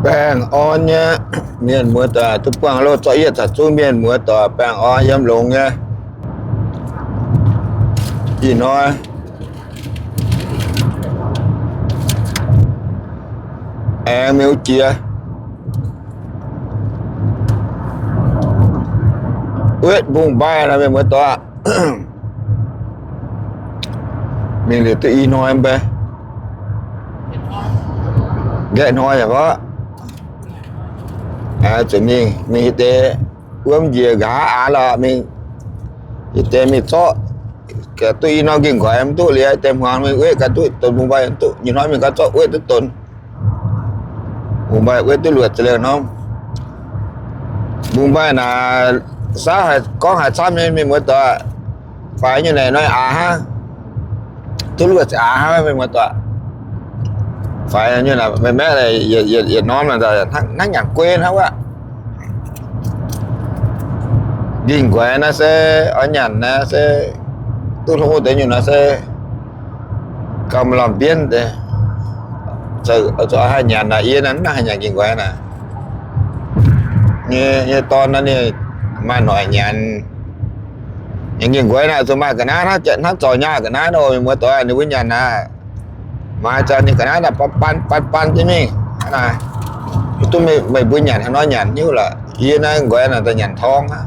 Baengh orn nyei mienh muoz doic, duqv buangh loh zorqv yietv caux zungv mienh muoz doic baengh orn yiem longx nyei. Ih hnoi aengx miuc jiex wetv mbungv mbaih nor, mienh muoz doic. Mingh liuz duqv i hnoi mv bei, nqaeqv hnoi yaac gorngv zuqc mingh, mingh hitv deix wuom njiec nqa'haav aav lorqc, mingh hitv deix mingh zorqv. Gaax duqv i norm nqingh nqoi mv duqv liuz, deix hmuangx mingh wetv gaax duqv donx mbungv mbaih duqv. Nyei hnoi mingh gaax zorqv wetv duqv donx. Mbungv mbaih wetv duqv luoqc za'gengh norm. Mbungv mbaih naaic, saauv haiz gorngv haiz camv nyei mienh muoz doic, faix nyei naaic hnoi aav hnangv, duqv luoqc za'gengh aav hnangv mienh muoz doic. Faix nyei naaic, maeqv maeqv yietc norm naaic hnangv nyanc guei hnangv wuov. Nqingh nqoi naaiv se oix nyanc naaiv se duqv hlo deix nyungc naaiv se gauh maaih lamh mbienv deix. Zuqc haih nyanc naaic, yie naaiv mv haih nyanc nqingh nqoi naaic. Nyei dorn naaiv ninh maaih noic nyanc. Nqingh nqoi naaic zuqc maaih ga'naaiv hnangv zorc nyaah ga'naaiv nor, mienh muoz doic, ninh mbuo nyanc naaic. Maaih zanc ninh ga'naaiv naaic ban ban ban ban jienv mingh. Hnangv naaic, duqv meih mbuo nyanc haaix nor nyanc hnyouv lorqc. Yie naaiv nqoi naaic daaih nyanc torngv aqv.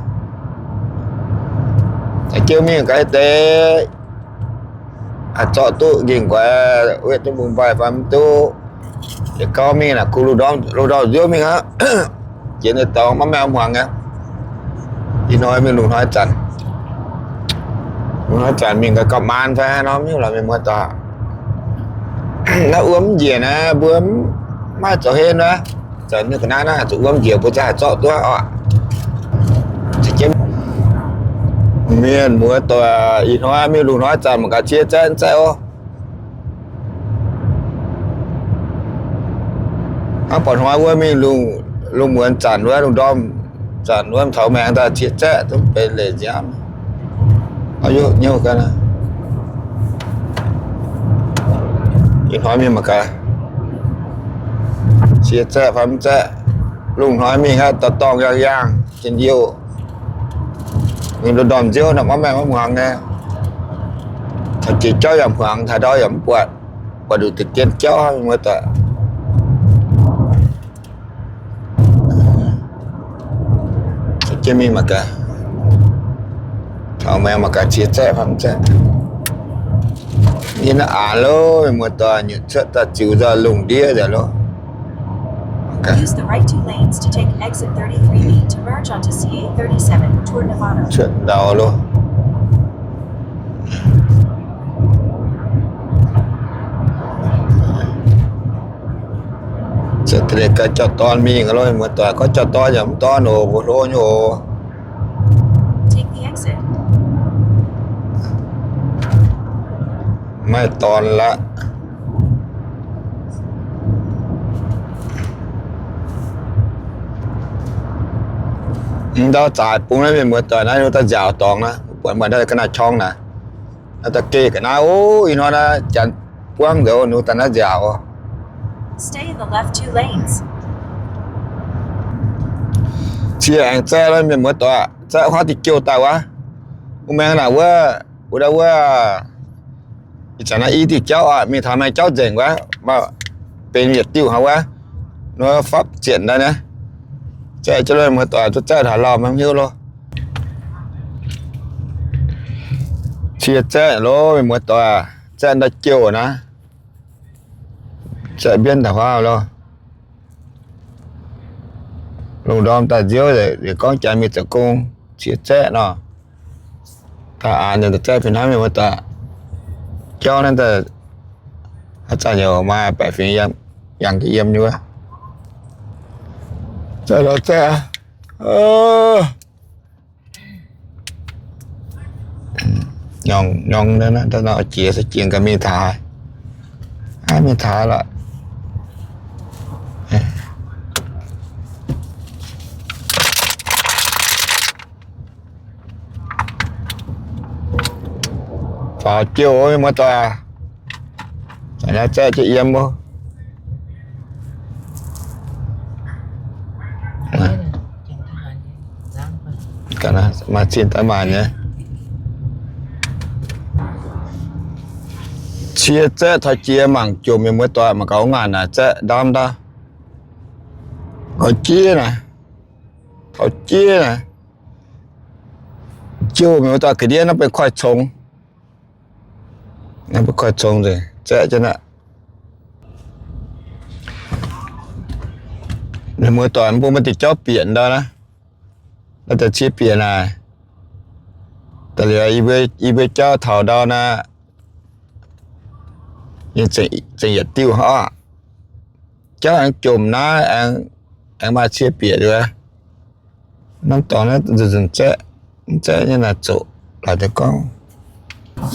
Caux jienv mingh gaax deix haih zorqv duqv nqingh nqoi, wetv duqv mbungv mbaih fai mv duqv. Yietc gauh mingh naaic kungx lungh ndorm, lungh ndorm nziouv mingh aqv. Jiex ninh dorngx maiv maaih hmuangx aqv. Ih hnoi mingh lungh hnoi zanc, lungh hnoi zanc mingh gaax gauh maan fai haaix nor mv hiuv lorqc mienh muoz doic. Naaiv wuom mv njiec naaiv mbuo mv haih zoux hlen wuov. Zanc ninh ga'naaiv naaiv zuqc wuom njiec mbuo za'gengh haih zorqv duqv oc. Mienh muoz doic, ih hnoi mingh lungh hnoi zanc mangc gaax cie zaeqv zaeqv oc. Hnangv buatc hnoi wuov mingh lungh muonz zanc wuov, lungh ndorm zanc wuov taux maengx daaih cie zaeqv duqv benx leic nziaamv. Ih hnoi mingh mangc gaax cie zaeqv fai mv zaeqv. Lungh hnoi mingh aqv, dorh dorngh yaangh yaangh, jien-youh. Mingh ndorm nziouv nor maiv maengh maiv muangx nyei. Taux jiex jauv yaac hmuangx, taux ndau yaac mv buatc, buatc nduqc deix dien jauv mienh muoz doic. Jienv mingh mangc gaax, taux maengx mangc gaax cie zaeqv fai mv zaeqv. Yie naaiv aanx loh, mienh muoz doic, nyutc cuotv daaih ziux nzoih lungh ndiev nzengc loh. Use the right two lanes to take exit thirty-three B to merge onto C A thirty-seven toward Novato. Cuotv ndau loh. Gaax jauv-dorn mingh loh, mienh muoz doic, gorngv jauv-dorn yaac mv dorn oc, mbuo hlo nyei oc. Take the exit. Maiv dorn laqv. Mv ndau zaaix bung naaiv mienh muoz doic, naaiv ninh daaih nziaauc dorngx naaiv, buatc muonc naaiv ga'naaiv qorngv naaiv, naaiv daaih geh ga'naaiv oc. Ih hnoi naaiv janx buangv nzengc oc, ninh daaih naaiv nziaauc oc. Stay in the left two lanes. Cie aengx zaeqv loh mienh muoz doic, zaeqv huaav diuh jouh daaih wuov. Wuov maengx naaic wuov, wuov dauh wuov, ih zanc naaiv i diuh jauv aqv, mingh taux maengx jauv nzengc wuov, maaih benx yietc diuh hnangv wuov, nor fapv zienc daaih naaiv. Zaeqv jienv loh mienh muoz doic, zaeqv taux lauh maiv hiuv loh. Cie zaeqv loh mienh muoz doic, zaeqv ndau jouh naaiv, zaeqv mbienv taux huaav loh. Lungh ndorm daaih nziouv, liuz gorngv jaax mingh zoux gong, cie zaeqv nor. Daaih aanx zaeqv fih hnangv mienh muoz doic. Jauv naaiv daaih, haaix zanc yaac maaih baeqc fingx yangh jiex yiem nyei wuov. Zaeqv lorz zaeqv. Nyorngv, nyorngv, jiex se jiex gaax mingh taux haaix, mingh taux haaix lorqc. Faaux jouh mienh muoz doic, naaiv zaeqv jienv yiem oc. Maaih zinh daaih maaih nyei. Cie zaeqv taux jiex mangc jomc mienh muoz doic, mangc gaax wuov ngaanc naaic zaeqv ndaamv ndaamv. Taux jiex naaic, taux jiex naaic, jomc mienh muoz doic, ga'ndiev naaiv benx koiv-congx. Naaiv benx koiv-congx nzengc, zaeqv jienv aqv. Mienh muoz doic, mbuo maaih diuh jauv bieqc ndau naaiv. Naaiv daaih cie bieqc naaic. Da'liuz yie mbuo jauv taux ndau naaiv, zengc yietc diuh aqv. Jauv aengx jomc naaiv, aengx maaih cie bieqc liuz, norm dorngx naaiv nzunc zaeqv, zaeqv nyei naaic zoqc laaix deix gorngv.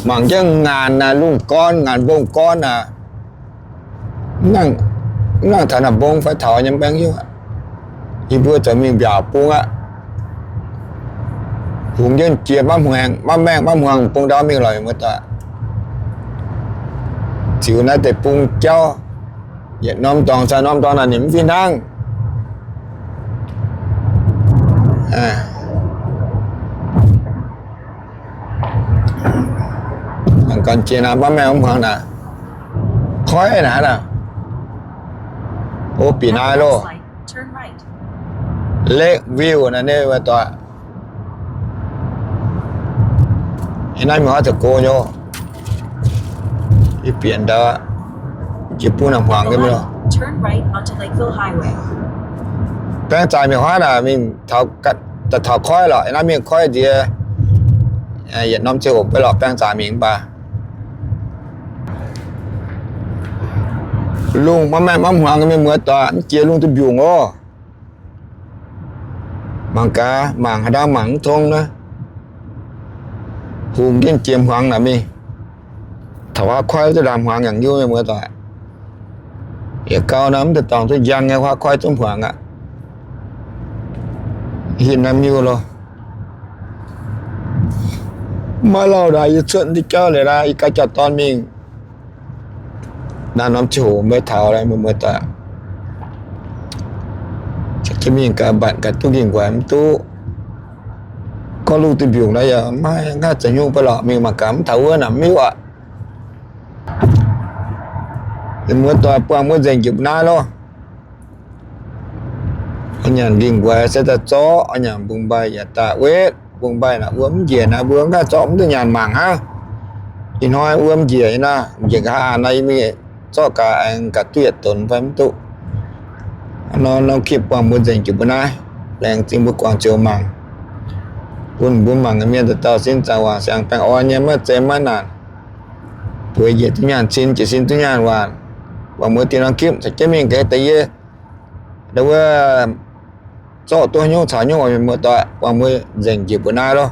Mangc jienv ngaanc naaic, lungh gorn, ngaanc mbong gorn aac, mv nangc taux naaic mbong fai taux nyei mv baengh hiuv. Yie mbuo zoux mingh mbiaauc bung aqv. Hungx jienv jiex maiv hmuangx, maiv maengh maiv hmuangx bung ndau mingh lorqc, mienh muoz doic. Ziux naaiv deix bung jauv, yietc norm dorngx caux norm dorngx naaic ninh mv fih hnangv. Gorngv jiex naaic maiv maengh maiv hmuangx naaic, koiv naaic aqv. O, bieqc naaiv loh. Lake View naaic, ninh mienh muoz doic. Ih naaiv mingh hoiv zoux go nyei. Yie bieqc ndau, jiex bung naaic hmuangx nyei mienh. Baeng zaac mingh hoiv naaic, mingh daaih taux koiv lorqc. Ih naaiv mingh koiv nziex, yietc norm ziangh hoc beiv lorqc, baeng zaac mingh mv baac lungh maiv maengh maiv hmuangx, mienh muoz doic, mv jiex lungh duih mbiungc oc. Mangc gaax, mangc haaix ndau mangc mv tong naaiv. Hungx jienv jiex hmuangx naaic mingh. Taux huaav koiv duqv ndaam hmuangx yaac hiuv, mienh muoz doic. Yietc gau nor mv deix dorngx duqv njang nyei, huaav koiv duqv hmuangx aqv. Hin naaiv miuc loh. Maiv lauh naaic yie cuotv diuh jauv liuz naaiv, yie gaav jauv-dorn mingh. Naaiv norm ziangh hoc mbuo taux, mienh muoz doic, mingh gaax mbatc gaax duqv nqingh nquaix mv duqv. Gorngv lungh duih mbiungc naaiv yaac maiv haih nqaai za'nyungc baac lorqc, mingh mangc gaax mv taux wuov naaic miuc aqv. Mienh muoz doic, buangh mbuo nzengc njiec mbuo naaiv loh. Nyanc nqingh nquaix se daaih zorqv, nyanc mbungv mbaih yaac daaih wetv. Mbungv mbaih naaic wuom njiec naaic, mbuo nqaai zorqv mv duqv nyanc mangc hnangv. Ih hnoi wuom njiec naaic, njiec nqa'haav naaic, yie mingh zorqv gaax aengx gaax duqv yietc donx fai mv duqv. Norm norm clip buangh mbuo nzengc jiex mbuo naaiv. Laengz zingh mbuo guangc ziouc mangc. Bun mbuo mangc mienh dauh dauh sin zaangc waac siang-baengh orn nyei, maiv zeiz maiv naanc. Bueix njiec duqv nyaanh cin, jiez sin duqv nyaanh waanc. Buangh mbuo dinh norm clip caux jienv mingh gaax da'yie, wuov, zorqv duqv nyungc caux nyungc, mienh muoz-doic, buangh mbuo nzengc njiec mbuo naaiv loh.